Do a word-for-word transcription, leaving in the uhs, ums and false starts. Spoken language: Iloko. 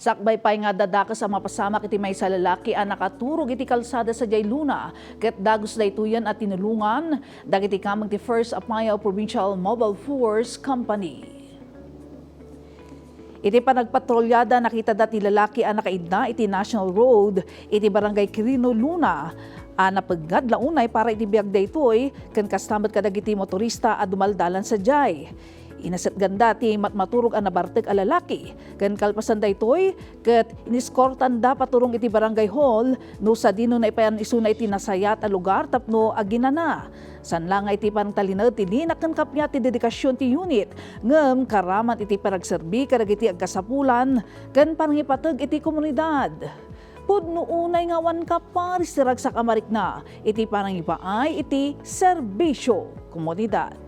Sakbay pay nga adda dakes a mapasamak iti maysa a lalaki a nakaturog iti kalsada sadiay luna, ket dagus daytoyen a tinulongan dagiti kameng ti First Apayao Provincial Mobile Force Company. Iti panagpatrolyada, nakitada ti lalaki a nakaidda iti National Road iti Barangay Quirino, Luna, a napeggad la unay para iti biag daytoy ken kasta met kadagiti motorista a dumaldalan sadiay. Inasetganda ti matmaturog a nabartek a lalaki, ken kalpasan daytoy, ket iniskortanda paturong iti barangay hall no sadino naipayan isuna iti nasayat a lugar tapno aginana. Saan la nga iti panangtalinaed ti linak ken kappia ti dedikasyon ti unit, ngem karaman iti panagserbi kadagiti agkasapulan ken panangipateg iti komunidad. Pudno unay nga awan kaparis ti ragsak a marikna iti panangipaay iti serbisyo komunidad.